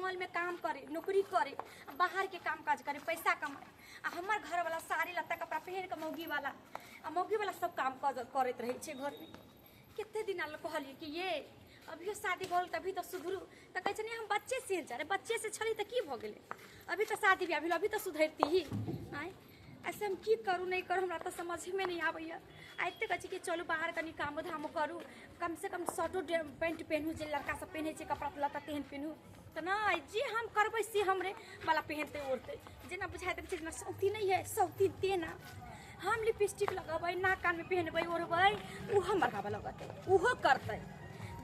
मॉलमे काम करे, नौकरी करे, आ बाहरके काम काज करे, पैसा कमाए। आ हमर घरवला साड़ी लत्ता कपड़ा पहिर कऽ मौगीवला, आ मौगीवला सब काम करैत रहै छै घरमे। कते दिन आल कहलियै कि ये अभियो शादी भऽ गेल तभी तऽ सुधरू, तऽ कहै छै नहि हम बच्चे से अरे बच्चे से छली तऽ की भऽ गेलै, अभी तऽ शादी बियाह भेल, अभी तऽ सुधरती ही। आँय ऐसे हम की करू नहि करू हमरा तऽ समझमे नहि आबैए। आ एते कहै छी कि चलू बाहर कनि कामो धामो करू, कमसँ कम शर्टो पैंट पेन्हू, जे लड़का सब पेन्है छै कपड़ा लत्ता तेहन पेन्हू। तऽ नहि, जे हम करबै से हमरे वाला पेहनतै ओढ़तै, जेना बुझाइत रहै छै जेना सौती नहि है सौती तेना। हम लिपस्टिक लगेबै, नाक कानमे पेहनबै ओढ़बै, ओहो मरगाबऽ लगतै, ओहो करतै।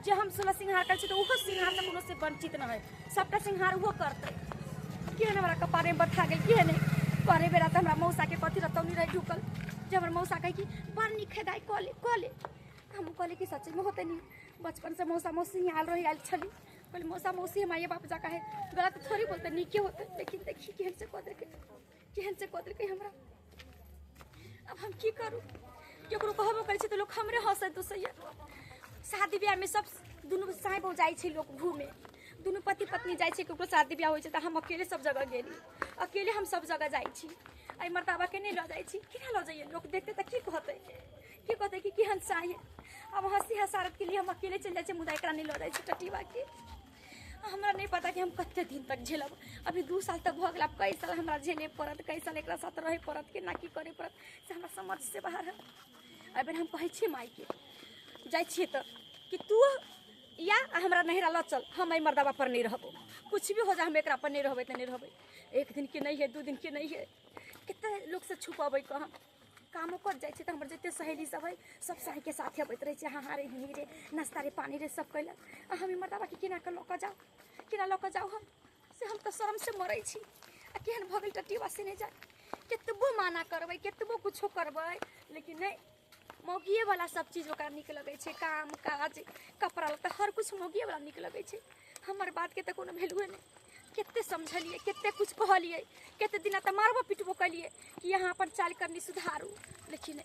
जे हम सोलह सिंगार करै छी तऽ ओहो सिंगारसँ कोनो से वञ्चित नहि है, सबटा सिंगार ओहो करतै। केहन हमरा कपारमे बथा गेल केहन करे बेरा तऽ हमरा मौसाके कथी रतौनी रहै ढुकल, जे हमर मौसा कहै कि बड़ नीक है दाइ, कऽ ले कऽ ले। हम कहली कि सच्चीमे होतै नी, बचपनसँ मौसा मौसी ही आयल रही आयल छली, कहली मौसा मौसी हम आइए बाप जाका है, गलत थोड़ी बोलते, नीके होतै। लेकिन देखी केहन से कऽ देलकै, केहन से कऽ देलकै हमरा। अब हम की करू, केकरो कहबो करै छै तऽ लोक हमरे हँसै दुसैया। शादी बियाहमे सब दुनू साँय बहु जाइ छै लोक घूमे, दुनू पति पत्नी जाइ छै, ककरो शादी बियाह होइ छै तऽ हम अकेले सब जगह गेली, अकेले हम सब जगह जाइ छी। एहि मर्ताबाके नहि लऽ जाइ छी, केना लऽ जइयै, लोक देखतै तऽ की कहतै, की कहतै कि केहन साँय है। अब हँसी हँसारतके लिए हम अकेले चलि जाइ छी, मुदा एकरा नहि लऽ जाइ छी टटीबाके। हमरा नहि पता कि हम कते दिन तक झेलब, अभी 2 साल तक भऽ गेल, आब कई साल हमरा झेले पड़त, कई साल एकरा साथ रहै पड़त, केना की करे पड़त से हमरा समझ से बाहर है। एहि बेर हम कहै छियै मायके जाइ छियै तऽ कि तू या हमरा नहिरा लऽ चल, हम एहि मर्दाबा पर नहि रहबो, कुछ भी हो जाए हम एकरा पर नहि रहबै तऽ नहि रहबै। 1 दिन के नहि है, 2 दिन के नहि है, कते लोकसँ छुपबै कऽ हम। कामो कर जाइ छै तऽ हमर जते सहेली सब है सब साँयके साथे अबैत रहै छै, हाँ हाँ रे ही रे नाश्ता रे पानी रे सब कैलक। आ हम ई मर्दाबाके केना कऽ लऽ कऽ जाउ, केना लऽ कऽ जाउ हम, से हम तऽ शरमसँ मरै छी। आ केहन भऽ गेल टटीबा से नहि जाय, कतबो माना करबै कतबो कुछो करबै लेकिन नहि, मौगिएवला सब चीज ओकरा नीक लगै छै, काम काज कपड़ा लत्ता हर कुछ मौगिएवला नीक लगै छै। हमर बातके तऽ कोनो वैल्यूए नहि। कते समझलियै, कते कुछ कहलियै, कते दिना तऽ मारबो पिटबो केलियै कि अहाँ अपन चाल करनी सुधारू, लेकिन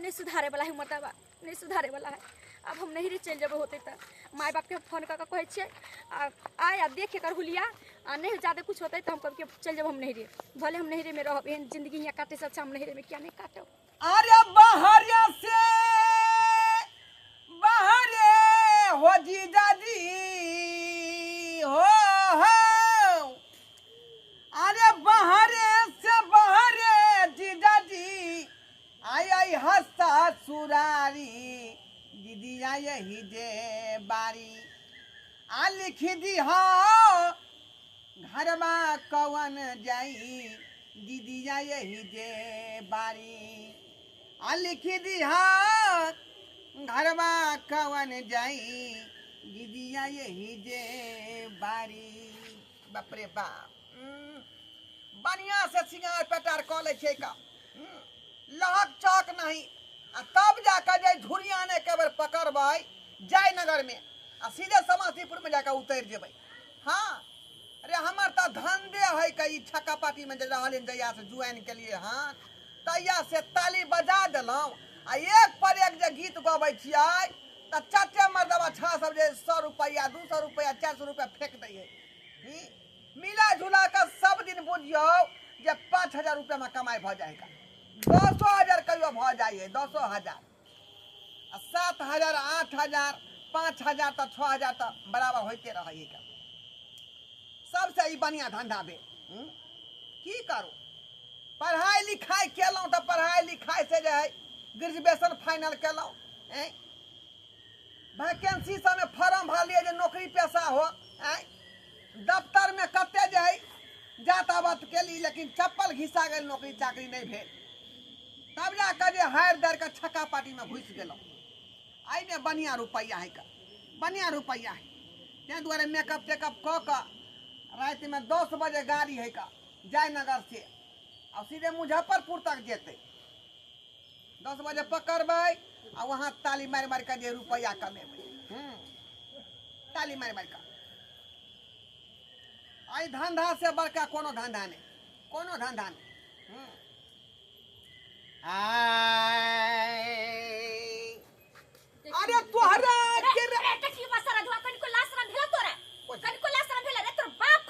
नहि सुधारेवला है मर्दाबा, नहि सुधारेवला है। आब हम नहिरे चलि जेबै होतै तऽ माय बापके हम फोन कऽ कऽ कहै छियै आ आय आ देख एकर हुलिया, आ नहि जादे कुछ होतै तऽ हम कहब कि चलि जेबै हम नहिरे, भले हम नहिरेमे रहब, एहन जिंदगी हियाँ काटैसँ अच्छा हम नहिरेमे किया नहि काटब। अरे बाहरिया से बाहरे हो जीजाजी हो हो, अरे बाहरे से बाहरे जीजाजी आई आई हस्ता सुरारी दीदिया यही जे बारी आ लिखी दी हो घरमा कवन जाई दीदिया यही जे बारी आ लिखी दी हो घरमा कवन जाई दीदिया यही जे बारी। बाप रे बाप, बढ़िया से सिंगार पेटार कऽ लै छै का, लहक चहक नहीं, आ तब जाकर जे धुरिया ने के बेर पकड़बै जयनगर में आ सीधे समस्तीपुर में जाकर उतरि जेबै। हाँ अरे हमर तऽ धंधे है कई छक्का पाती में जे रहल जहिया से ज्वाइन केलिए हँ तहिया से ताली बजा देलहुँ आ एक पर एक जे गीत गबै छियै तऽ चटे मर्दबा छा सब जे 100 रुपैआ 200 रुपैआ 400 रुपैआ फेंक दै है। मिला जुला कऽ सब दिन बुझियौ जे 5000 रुपैआमे कमाइ भऽ जाइ है, 10,000 कहियो भऽ जाइ है, 10,000 आ 7,000 8,000 5,000 तऽ 6,000 तऽ बराबर होइते रहै है। सबसँ ई बढ़िआँ धन्धा भेल। की करू, पढ़ाइ लिखाइ केलहुँ तऽ पढ़ाइ लिखाइ से जे है ग्रेजुएशन फाइनल केलहुँ, वैकेंसी सबमे फॉर्म भरलियै जे नौकरी पेशा हो, दफ्तरमे कते जे है जात आबत केली लेकिन चप्पल घिसा गेल, नौकरी चाकरी नहि भेल। तब जाकऽ जे हारि दारि कऽ छक्का पार्टीमे घुसि गेलहुँ। एहिमे बढ़िआँ रुपैआ है, बढ़िआँ रुपैआ है, ताहि दुआरे मेकअप तेकअप कऽ कऽ रातिमे 10 बजे गाड़ी है का जयनगर से आ सीधे मुजफ्फरपुर तक जेतै। 10 बजे पकड़बै आ वहाँ ताली मारि मारि कऽ जे रुपैआ कमेबै, ताली मारि मारि कऽ। एहि धंधा से बड़का कोनो धंधा नहि, कोनो धंधा नहि। अरे तोहरा के रे टटली बसरा धुआ कनिको लाज शरम भेला तोरा, कनिको लाज शरम भेला रे, तोर बाप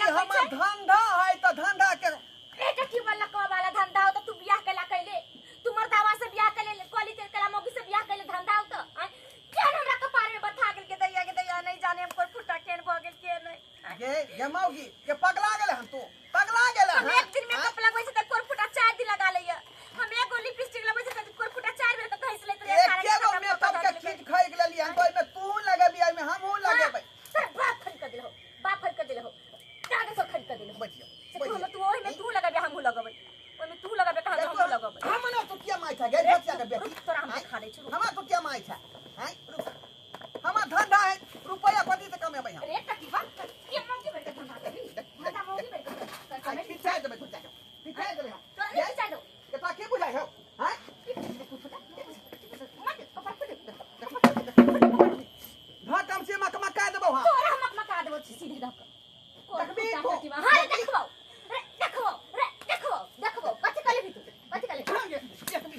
ये हमर धंधा है त धंधा के रे टकी वाला को वाला धंधा हो त तू बियाह केला कैले तू मर्दावा से बियाह कैले कॉलेज केला मौगी से बियाह कैले धंधा हो त केन हमरा कपार में बथा गेल के दैया नहीं जाने हम कोई फुटा केन भ गेल के नहीं गे गे मौगी के पगला गेले हम तू पगला गेले हम एक दिन मेकअप लगबै छै त कोर फुटा 4 दिन लगा लैया हम एगो लिपस्टिक लगबै छै त कोर फुटा 4 बेर त घसि लैत रहे एके गो मेकअप के चीज खरीद लेली हम ओइ में तू लगेबी ओइ में हमहू लगेबै तोर बाप खरीद के देलहो बाप खरीद के देलहो कागज सब खरीद के देलहो बैठियो तू तू ओहि में तू लगेबे हमहू लगेबै ओहि में तू लगेबे कहां हमहू लगेबै हम ना तू किया माइ था गे बच्चा के बेटी तोरा हम खा दै छी हमरा तू किया माइ था हैं हमर धंधा है रुपया कथी से कमेबै हम रे टकी बा के मौगी बेर के धंधा करबी धंधा मौगी बेर के खिचा देबै तू के खिचा देबै हम तोरा नहीं खिचा दो के तोरा के बुझाइ हौ हैं धकम से मकमका देबौ हम तोरा हम मकमका देबौ सीधे धक देखबी हां रे देखबौ रे देखबौ रे देखबौ देखबौ कथि कहले भी तू कथि कहले देखबी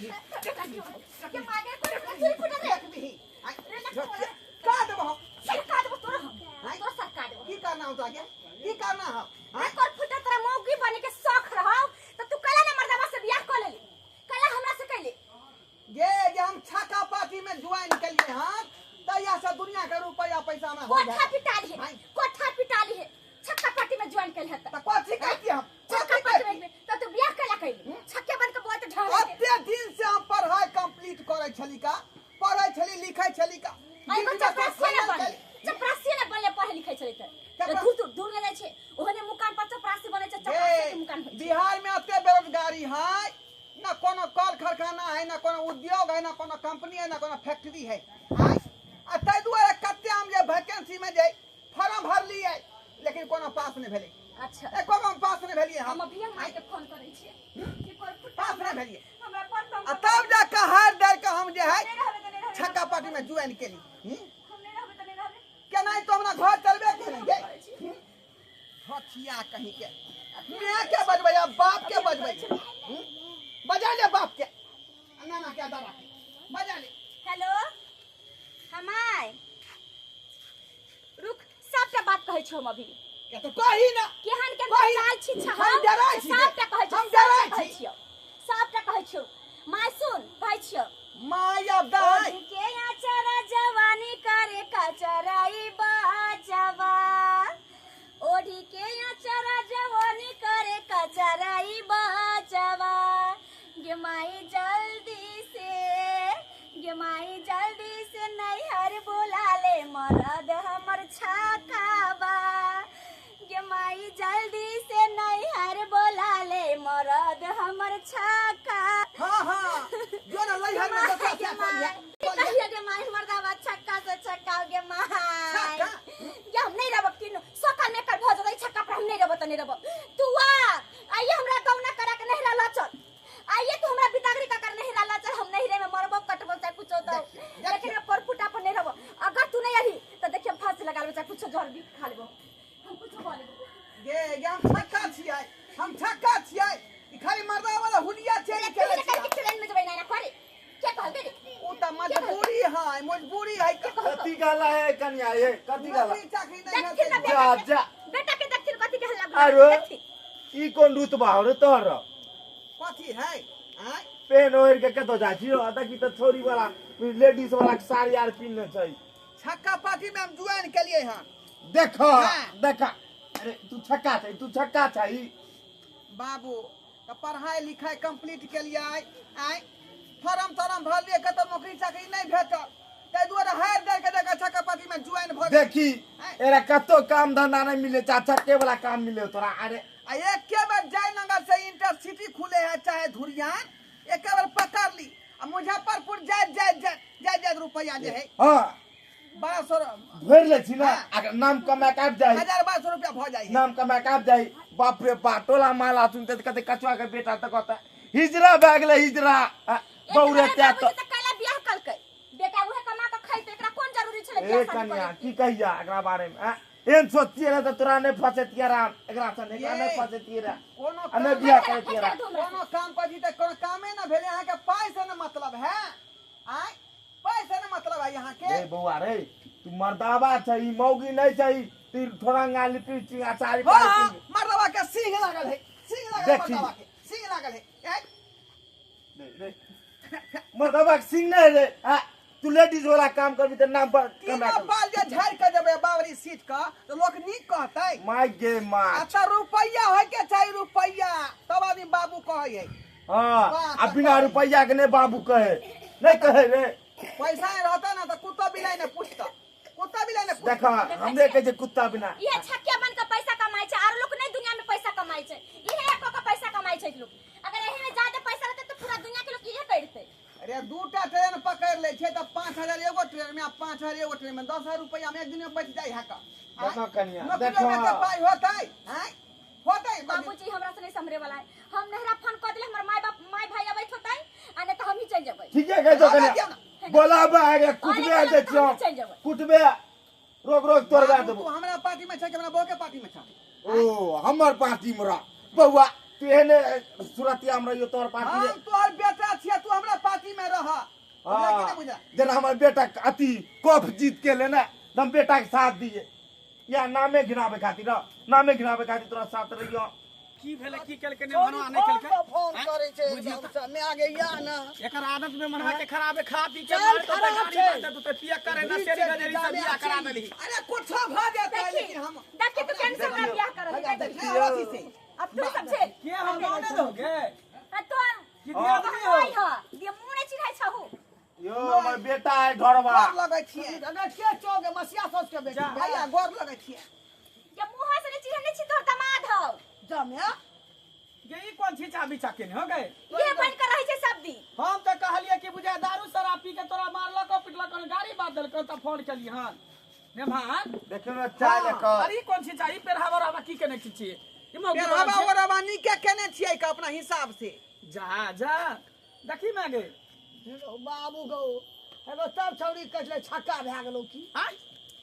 के मागे कोई चुरी फुटा रे देखबी का देबौ हम सरका देबौ तोरा हम तोरा सरका देबौ की करना हो तोरा की करना हो हां कोर फुटा तोरा मौगी बने के शौक रहौ त तू कला ने मर्दावा से बियाह क लेली कला हमरा से कैले ये जे हम छाका पार्टी में ज्वाइन केलिए हां तैया से दुनिया के रुपया पैसा हमरा हो कोठा पिटाली है कोठा पिटाली है छक्का पार्टी में ज्वाइन कैल है त कथि कहती हम छक्का पार्टी में त तू बियाह कला कैली छक्के बन के बहुत ढाल अते दिन से हम पढ़ाई कंप्लीट करै छली का पढ़ै छली लिखै छली का एगो चपरासी ने बनले चपरासी ने बनले पढ़ै लिखै छलै त दूर दूर दूर ले जाइ छै ओहने मुकान पर चपरासी बनै छै चपरासी के मुकान होइ बिहार में अते बेरोजगारी है ना कोनो कल कारखाना है ना कोनो उद्योग है ना कोनो कंपनी है ना कोनो फैक्ट्री है आ ताहि दुआरे कते हम जे वैकेंसी में जे फॉर्म भरलियै लेकिन कोनो पास नहि भेलै अच्छा एको गो पास नहि भेलियै हम अभी हम माय के फोन करै छियै कि कोई फुटा पास नहि भेलियै हमरा पर आ तब जा के हार डाल के हम जे है छक्का पार्टी में ज्वाइन केली हम नहि रहबै त नहि रहबै केना तो हमरा घर चलबे के नहीं गे हथिया कहीं के मैं के बजबै आ बाप के बजबै बजा ले बाप के नाना के दादा के बजा ले हेलो हमाय रुक सबटा बात कहै छौ हम अभी के तो कही ना केहन केहन कही। चाल छी छह हम डराइ छी सबटा कहै छौ हम डराइ सबटा कहै छी। छियौ सबटा कहै छौ माय सुन कहै छियौ माय अब दाई के आचरा जवानी करे कचराई बाचवा ओढ़ी के आचरा जवानी करे कचराई बाचवा गे माई जल्दी से गे माई जल्दी से नैहर बोला ले मरद हमर छकावा गे माई जल्दी से नैहर बोला ले मरद हमर छका हां हां जो ना लइहर में माय दसा गे से माय कहिया गे माय हमर दावा छक्का से छक्का गे my छक्का? गे हम नहीं रहब किनो सका में कर भ जतै छक्का पर हम नहीं रहब त नहीं रहब तू आ आइए हमरा गौना करा के नहीं रहला चल आइए तू हमरा बिदागरी का कर नहीं रहला चल हम नहीं रहे में मरबो कटबो चाहे कुछो तो देखिए, लेकिन हम पर फुटा पर नहीं रहब अगर तू नहीं आही त देखिए हम फांसी लगा लेबो चाहे कुछो जहर भी खा लेबो हम कुछो खा लेबो गे गे हम छक्का छियै हम छक्का छियै ई खाली मर्दा वाला हुलिया छै ई तू खेलै ने छियै। करके ट्रेन में जबै ना करे के कहल दे रे ओ त मजबूरी है मजबूरी है कथी गाला है कन्या ये कथी गाला नौकरी चाकरी नहीं देखथिन ना है जा, बेटा के जा। बेटा के देखथिन कथी के हल्ला अरे। देखथिन ई कोन रुतबा हो रे तोहर कथी है आय पेन ओढ़ के कतौ जाइ छी देखी त छोरी वाला लेडीज वाला के साड़ी आर पिन्हने छै छक्का पार्टी में हम ज्वाइन केलिए हन देख हाँ। देख अरे तू छक्का छै तू छक्का छै बाबू त पढ़ाई लिखाई कंप्लीट केलिए आय फॉर्म तॉर्म भरलिए कतौ नौकरी चाकरी नहीं भेटल ताहि दुआरे हारि डारि के देखा छक्का पार्टी में ज्वाइन भऽ गेल देखी एरा कतौ काम धंधा नहीं मिले चा छक्के वाला काम मिले तोरा अरे आ एके बेर जयनगर से इंटरसिटी खुले है चाहे धुरियान एके बेर पकड़ ली आ मुजफ्फरपुर जाइत जाइत जाइत जाइत जाइत रुपया जे है हां 1200 भरि लै छी ना हाँ। अगर नाम कमा के आबि जाइ 1200 रुपया भऽ जाइ है नाम कमा के आबि जाइ बाप रे बाप टोला माला सुनते त कते कछुआ के बेटा त कहता हिजरा भए गेलै हिजरा बौरे एकरा त्या बाबूजी त त काला बियाह कलकै बेटा उहे कमा के खैते एकरा कोन जरूरी छलै ए बियाह शादी कन्या करे की कहिया एकरा बारे में आ? एहन सोचतियै रहे त तोरा नहि फंसैतियै रहे एकरा सन एकरा नहि ये। फंसैतियै रहे कोनो आ नहि काम बियाह करैतियै रहे कोनो काम करी त कोनो कामे न भेलै अहाँके पाइ से न मतलब है आय पाइ से न मतलब है अहाँके रे बौआ रे तू मर्दाबा छै ई मौगी नहि छै तीर थोड़ा लिपस्टिक आ चारि हाँ पाँच हाँ दिन। मर्दवा के सिंह लागल है, सिंह लागल है। देखी। मर्दवा के सिंह लागल है। ए, रे, रे। मर्दवा के सिंह नहीं रे। आ, तू लेडीज वाला काम करबी तऽ नाम पर तीनो कमा बाल जे झाड़ि के देबै बाबरी सीट के तऽ लोक नीक कहतै। My गे माँ। अच्छा रुपैया होय के चाही, रुपैया तब आदमी बाबू कहै है। हाँ, वाह, आ बिना रुपैया के नहीं बाबू कहे, नहीं कहे रे। पैसा नहि रहतै ने तऽ कुत्ता बिलाइ नहि पूछतै, कुत्ता बिलाइ नहि पूछतै। देखा हमरे कहै छै कुत्ता बिना। इहे छक्के बन के पैसा कमाइ छै, आरो लोक नहीं दुनिया में पैसा कमाइ छै, इहे एक के पैसा कमाइ छै लोक। अगर एही में ज्यादा पैसा रहतै तऽ पूरा दुनिया के लोक इहे करतै। अरे दूटा ट्रेन पकड़ लै छै तऽ 5000 एगो ट्रेन में आ 5000 एगो ट्रेन में 10000 रुपैया में एक दिन में बच जाइ है का। देखो कनिया, नौकरियो में देखो। तऽ पाइ होतै, आँय? होतै बाबूजी हमरा से नहीं संभरे वाला है, हम नहरा फोन कर देले, हमर माय बाप माय भाई अबैत होतै आ नहीं तऽ हमही चलि जेबै। ठीके कहै छौ कनिया, दियौ ना। बोलाबे आगे कुटबे अरे दै चलब तऽ छियौ, हमही चलि जेबै। कुटबे रोक रोक तोड़बा बाबू, देबो। तू हमरा पार्टी में छै कि हमरा बहू के पार्टी में छै? ओ हमर पार्टी में रह बौआ, तू एहने सुरतिया में रहियो तोहर पार्टी में। हम तोहर बेटा छियै, तू हमरा पार्टी में रह। बुझला कि नहि बुझला? जेना हमर बेटा अथी कप जीत के लेना तऽ हम बेटा के साथ दिए, या नामे घिनाबे खातिर रह, नामे घिनाबे खातिर तोरा साथ रहियो। की भेलै, की केलकै, नहि छोरी मनवा नहि फोन केलकै? पर फोन आँय? करै छै बुझियौ एकदम से, मैं आगे या ना। एकर आदत में मनवा के खराबे खा पी के चल, मार तो खराब गाड़ी छै। बाटे तो पिया करे ना बीच सेरी से गजरी सब जामे बियाह करा अछि। देलही। अरे कुछो भऽ जेतै, देखी, लेकिन हम देखी तू केन से हमरा बियाह करल है, देखी। नहि अथी से। अब तू सब छै। के हम गाँव नहि दोगे? आ तो की दियादनी हो? भाई ह, दिया मुंह नहीं चिन्है छहु। यो हमर बेटा है ढोरबा। गोर लगै छियै। अगर के चौके मसिया सोच के बेटी। जा। भैया गोर लगै छियै। ये मुंह से नहीं चिन्है छी तोहर दामाद हौ। जमे गे ई कोन छिचा बिचा केने हो गए? ये बन के रहै छै सब दिन। हम तऽ कहलियै कि बुझाय दारू शराब पी के तोरा मारलक पिटलक गाड़ी बात देलक तऽ फोन केलियै हन। नेभान देखियौ ने चाय लऽ कऽ। अरे ई कोन छिचा, ई पेरहावा ओढ़ावा की केने छियै? ई मौगी पेरहावा बनल छै। ओढ़ावा नीके केने छियै का अपना हिसाब से। जा जा देखी मैं गे। हेलो बाबू गौ, हेलो तब छौड़ी कटले छक्का भए गेलौ की? आँय?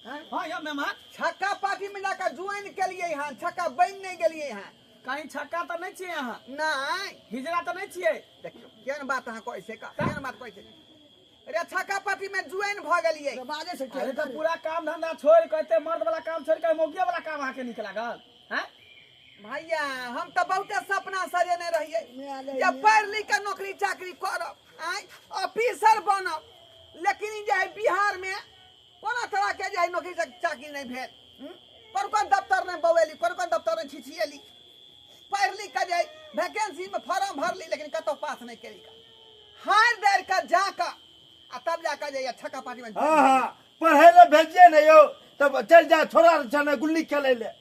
हाँ यौ मेहमान। छक्का पार्टी में जाकर ज्वाइन केलियै हन, छक्का बनि नहि गेलियै हन। कहीं छक्का तऽ नहि छियै अहाँ? नहि। हिजड़ा तऽ नहि छियै? देखियौ केहन बात अहाँ कहै छै, केहन बात कहै छै। अरे छक्का पार्टी में ज्वाइन भऽ गेलियै। बाजै छै अरे तऽ पूरा काम धंधा छोड़ि कऽ एते मर्द वाला काम छोड़ि कऽ मौगिया वाला काम अहाँके नीक लागल? हैं? भैया हम तऽ बहुते सपना सजेने रहियै जे पढ़ि लिख के नौकरी चाकरी करब, आँय ऑफिसर बनब, लेकिन ई जे है बिहार में कोनो तरह के जे है नौकरी चाकरी नहि भेल। कोन कोन दफ्तर नहि बौएली, कोन कोन दफ्तर नहि छिछिएली। पढ़ि लिख के जे वैकेंसी में फॉर्म भरली लेकिन कतहु पास नहि केली। हारि दारि के जाकऽ आ तब जाकऽ जे छक्का पार्टी में। हाँ हाँ पढ़ै लए भेजिए ने यौ तब चलि जा छोड़ा छने गुल्ली खेलै लए,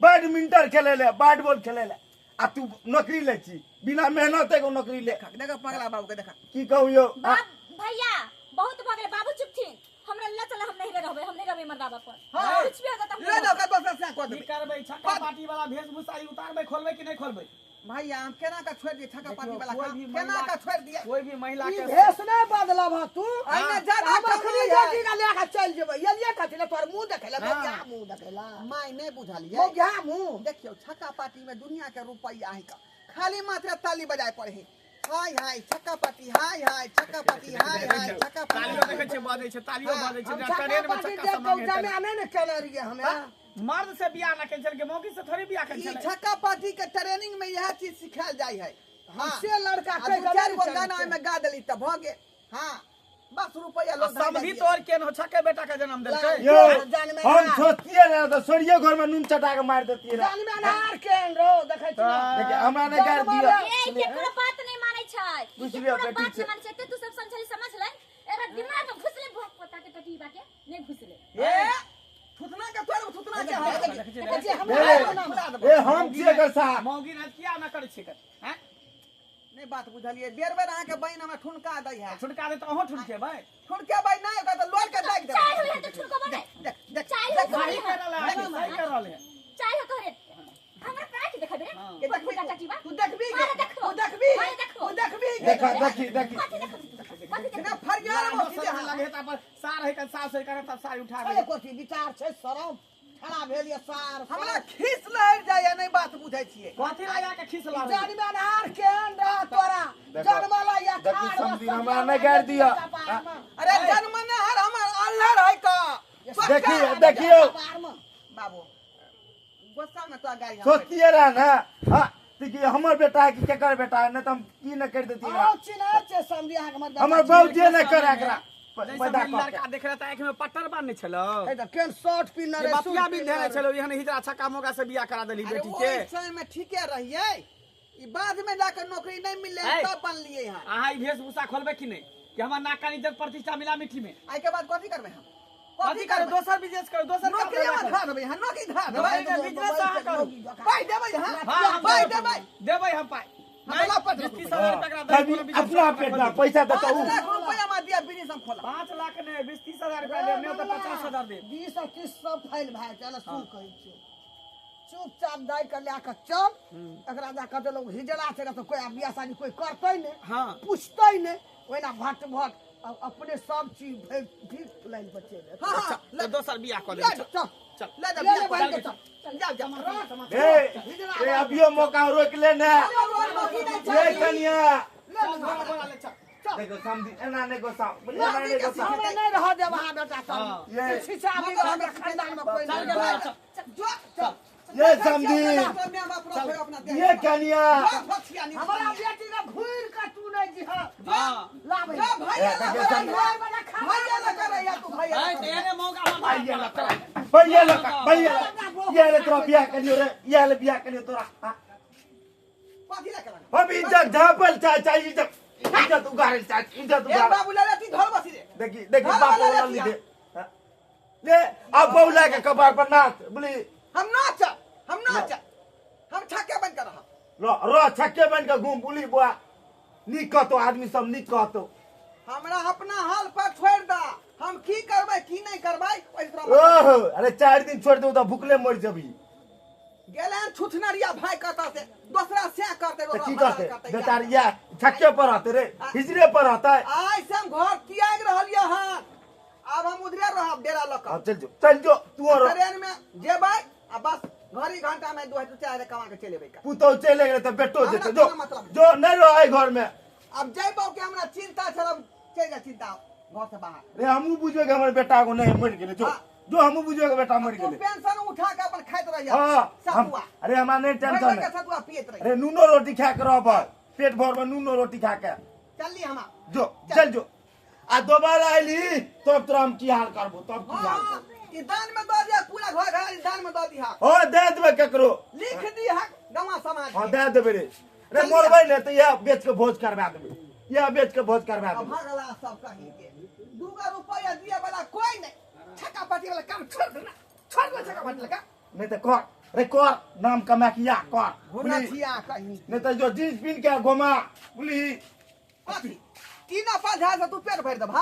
बैडमिंटन खेलै लए, बैट बॉल खेलै लए, आ तू नौकरी लै छी बिना मेहनत एगो नौकरी ले। देखा पगला बाबू के देखा। की कहू यौ? बाप भैया बहुत भऽ गेलै, बाबू चुपथिन, हमरा ले चल, हम नहीं रहबै, हम नहीं रहबै मर्दाबा पर। हाँ। कुछ भी हो जाता हम ले जाओ, दोसर से कऽ की देबै। करबै छक्का पार्टी वाला वेशभूषा ई उतारबै, खोलबै कि नहि खोलबै? भैया हम केना के छोड़ि दियै छक्का पार्टी वाला कोई काम? भी केना महिला के छोड़ि दियै? कोई भी महिला ई के भेष नहि बदलब हँ तू। एहिमे ज्यादा हम कमाइ अखनी है। बेटी के लए के चलि जेबै। एलियै कथी लए? तोहर मुँह देखै लए, हाँ। मौगिया मुँह देखै लए। माय नहि बुझलियै। मौगिया मुँह। देखियौ छक्का पार्टी में दुनिया के रुपैया है का, खाली मात्र ताली बजाय पड़े है। हाय हाय छक्का पार्टी, हाय हाय छक्का पार्टी, हाय हाय छक्का पार्टी। तालियो देखै छियै बजै छै, तालियो बजै छै। हम जेना छक्का ट्रेन में पार्टी छक्का देख सब के मांगे जमे नहि ने केने रहियै हमे। मर्द से बियाह ना कैंसल के मौगी से थोड़ी बियाह ई कैंसल। छक्का पार्टी के ट्रेनिंग में यह चीज सिखायल जाय है। हाँ। से लड़का आ कहि दू के चारि नहि गो चलै गाना छै। ओहिमे गा देली तऽ भऽ गेल। हाँ बस रुपैया लोग समधी तोर केन हो छक्के बेटा के जन्म देलकै। यौ जानमे हम ना। सोचतियै ने तऽ सोरिये घर में नून चटा के मारि देतियै रे। जानमे अनार केन रहो देखै छी। देखिए हमरा नहि गारि दिअ। ए केकरो बात नहीं मानै छै, बुझि लिअ केकरो बेटी बात छै। नहीं मानै छै। ते तू सब समझली समझ ले, एकर दिमाग में घुसले भोग पता के टटीबा के नहीं घुसले। ए थुथना के तोर थुथना के है। देखै छी हमरा ए हम छियै एकर साथ। मौगी राज किया ना करै छै हैं? नहीं बात बुझलियै, बेर बेर अहाँके बहिन हमरा ठुनका दै है। ठुनका दे तऽ अहूँ ठुनकेबै। ठुनकेबै नहि, ओकरा तऽ लोर के दागि देबै। चाय होय तऽ ठुनकबो नहि। देख देख चाय देख, होय सही कर रहल है, सही कर रहल है। चाय हो तोहरे हमरा प्राय के देखबे रे। के देखबी फुटा टटीबा। तू देखबी मारे देखबो। तू देखबी मारे देखबो। तू देखबी। देखा देखी देखी कथी देखबी? कथी देखबी? ना फरियाद लाजो बसी शरम दे। लगे त पर सार है के सास है के तब सारी उठा अरे दे। कोथी विचार छै शरम खड़ा भेल ये सार। हमरा खीस लहरि जाइए, नहि बात बुझै छियै। कथी लगा के खीस लहरि? जानमे अनार केहन रह तोरा देखो, जनमला या देखी खाड़ समझी हमरा नहि गारि दिअ। अरे जनमनहर हमर अल्हड़ है का। देखी देखियौ बाबू गुस्सा में तो गाड़ी हम सोचतिए रहे ने हाँ कि हमर बेटा है कि केकर बेटा है, नहीं तो हम की न कर देती आओ चिन्ह छै समझी अहाँके हमर बेटा हमर बाबूजी ने करे एकरा जैसे पैदा हम कऽ के। लड़का देख रहा था आँख में पट्टर बांधने छलो ए तऽ केहन शर्ट पिन्हने ये रहै, बतिया सूट भी पिन्हने धेने रहै। छलो एहन हिजरा छक्का मोगा से बियाह करा देली अरे बेटी के ओहि समय में ठीके रहिए ई बाद में जाकर नौकरी नहीं मिलले ऐ। तब बनलिए यहाँ अहाँ ई वेशभूषा खोलबे कि नहीं कि हमर नाक कान इज्जत प्रतिष्ठा मिला मिट्टी में आई के बाद कथी करबै हम कथी करू दोसर बिजनेस करू दोसर काम नौकरी धंधा हम करू। धरा देबै यहाँ नौकरी धरा देबै नौकरी के बिजनेस अहाँ करू। पाइ देबै यहाँ हाँ, हम पाइ देबै देबै देबै हम पाइ हमरा नहीं, पाँच बीस लाख तीस हजार रुपया एकरा देबै, कभी कोनो बिजनेस अपना पेट ना पैसा देता पाँच हूँ लाख रुपया में दिया बिजनेस हम खोला 5 लाख नहीं, 20-30 हजार रुपया देब, नहीं तो 50,000 देब। 20 आ 30 सब फाइल भए चल सुन कहै छियौ चुपचाप दाइ के लए कऽ चल एकरा जा कऽ देलहुँ हिजड़ा छै तऽ कोइ आब बियाह शादी कोइ करतै नहि हाँ। पुछतै नहि ओहिना भट भट अब अपने सब चीज भरि ठीक लाइन पर चलि एतै। हाँ हाँ तो दोसर बियाह कऽ ले लेब। जा, चल चल। ले जा ले ले बियाह बहिन कर के चल जा जा ए ए अभियो मौका रोक ले ने नौकरी नहीं ये चाहिए कनिया ले ले बोला, बोला, ले चल। देखो समझी एना नहीं गोसा बोले एना नहीं गोसा हमरा नहि रहऽ देब अहाँ बेटा हाँ। सब ये छिछा भी हमरा खानदान में कोइ चल नहि के भाई, चल। जो चल ये समझी ये कनिया हमरा बेटी के घुरि कऽ तू नहि जिह हाँ। लाबै जा भैया ए, ला देखियो करे समझी। भैया ला करे या तू भैया ऐ, ला तो करे। एहने मौका हम भैया ला भैया ला भैया ला ये ले तोरा बियाह करियो रे ये ले बियाह करियो तोरा हाँ। कथी ला करना हम इज्जत झापल चाहे चाहे इज्जत इज्जत उगारे चाहे इज्जत ए उगारे बाबू ला ती घर बसी रे देखी देखी घर बाप वाला वाला लड़किया। लिखे हाँ। ले अब बौला के कपार पर नाच बोली हम नाच हम नाच हम छक्के बन कर रहा रो रो छक्के बन के घूम बोली बुआ नीक कहतो आदमी सब नीक कहतो हमरा अपना हाल पर छोड़ दा हम की करबै की नहीं करबै ओहि तोरा ओहो अरे 4 दिन छोड़ दू तो भूखले मर जबी गेलै हन छुछनरिया भाई कहता से दोसरा से करते तो की करते बेचारी या छक्के पर रहते रे हिजरे पर रहता है आइ से हम घर त्याग रहलियै हन आब हम उधरे रहब डेरा लऽ हाँ कऽ चल जो चल जो तू और ट्रेन में जेबै आ बस घड़ी घंटा में 2 4 हजार कमा के चलि एबै पुतहु चले गेले तो बेटो हमरा जेते जो कोनो मतलब नहीं। जो नहीं रहो घर में अब जयबौ के हमरा चिंता छल अब चलि जा चिंता घर से बाहर रे हमहू बुझबे कि हमर बेटा को नहीं मर गेले जो हाँ। जो हमहू बुझबे कि बेटा मर तू गेले पेंशन उठा के अपन खाइत रहिया हाँ हम सतुआ अरे हमरा नहीं भरि टेंशन भरि के है सतुआ पियत रहिया अरे नूनो रोटी खा के रह पेट भर में नूनो रोटी खा के चलली हम जो चल जो आ दोबारा अयली तब तोरा हम की हाल करबो तब की हाल हाँ करबो ई दान में दऽ दिया पूरा घर घर ई दान में दऽ दिहा हो दे देबै केकरो लिख दिहा गाँव समाज हाँ के। दे देबै रे रे मरबै ने तऽ इएह बेच के भोज करवा देबै इएह बेच के भोज करवा देबै अभागला सब कहीं के दूगो रुपया दिए वाला कोई नहीं छक्का पाटी वाला काम छोड़ देना छोड़ दो छक्का पाटी वाला काम नहीं तऽ कर रे कर नाम कमा के या कर बुझली? घुनथिया कहीं नहीं तऽ जो जींस पिन के घुमा बुझली कथी 3-5 हजार से तू पेट भरि देबहा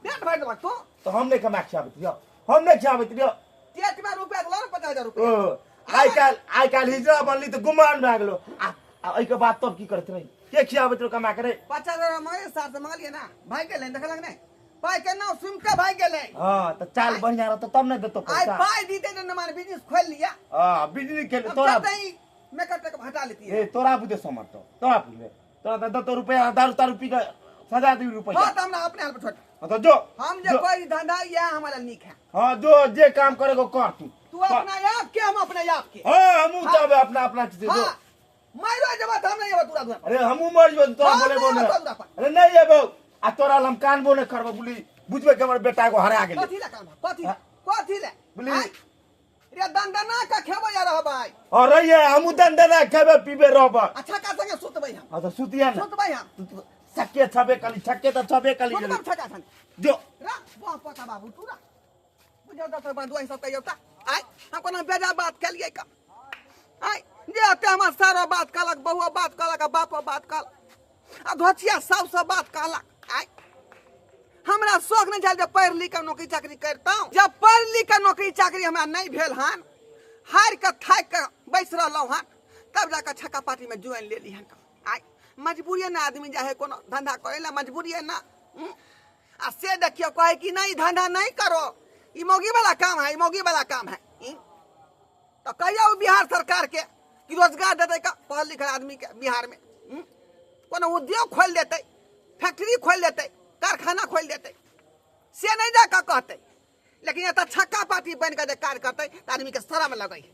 पेट भरि देबह तू तऽ हम नहि कमा के खियाबैत रहियौ हम नहि खियाबैत रहियौ पेट में रुपया देलौ ने 50,000 रुपया ओ आइ काल्हि आइ काल्हि हिजड़ा बनली तऽ गुमान भए गेलो आ आ एहिके बाद तब की करैत रही के खियाबैत रहो कमा के रे 50,000 मंगलियै सार से मंगलियै ना भागि गेलै देखलक नहि पाइ के नाम सुनि के भागि गेलै हाँ तऽ चाल बढ़िया रहतो तब ने देतो आइ पैसा पाइ दीते ने माने बिजनेस खोलि लिया हाँ बिजली के अब तोरा चलते ही मेकअप टेकअप हटा लेती है ए तोरा बुझे समझतो तोरा बुझे तोरा तऽ देतो रुपया दारू तारू पी के सजा दी रुपया हाँ तो हमरा अपने हाल पर छोड़ हाँ तो जो हम जे जो। कोई धंधा यह हमारा नीक है हाँ जो जे काम करे को कर तू तू अपना आप के हम अपने आप के हाँ हमहू चाहबे अपना अपना चीज जो हाँ मारो जब हम नहीं तोरा दुआ अरे हमहू मर जेबो तोरा हाँ, बोलेबो नहीं ने आबो तोरा पर। अरे नहीं जेबो आ तोरा लम कानबो ने करबो बोली बुझबे कि हमर बेटा को हरा गेलै कथी ला काम कथी हाँ। कथी ले बोली। आँय? रे दंदना का खेबो या रहबै और रहिए हमहू दंदना खेबे पीबे रहब अच्छा का संगे सुतबै हम हाँ तो सुतिया ने सुतबै हम तू तो छक्के छबे कली छक्के तो छबे कली सुतबै छका संगे जो रा वाह पता बाबू तू रा बुझौ तऽ बंधुआ सब कहियौ तऽ आय हम कोनो बेजा बात केलियै का आय जे एते हमर सारो बात कहलक बहुओ बात कहलक आ बापो बात कहलक आ धोछिया सबसँ बात कहलक आय हमरा शौक नहि छल जे पढ़ि लिख कऽ नौकरी चाकरी करितहुँ जब पढ़ि लिख कऽ नौकरी चाकरी हमरा नहि भेल हन हारि कऽ थाकि कऽ बैस रहलहुँ हन तब जाकऽ छक्का पार्टीमे ज्वाइन लेली हन आय मजबूरिए ने आदमी जाइ है कोनो धंधा करै लए मजबूरिए ने आ से देखियौ कहै कि नहीं धंधा नहीं करो ई मौगी वाला काम है ई मौगी वाला काम है ई? तऽ कहियौ बिहार सरकार के कि रोजगार देतै का पढ़ल लिखल आदमी के बिहार में कोनो उद्योग खोलि देतै फैक्ट्री खोलि देतै कारखाना खोलि देतै से नहि जा कऽ कहतै लेकिन एतऽ छक्का पार्टी बनि कऽ जे कार्य करतै तऽ आदमीके शरम लगै है।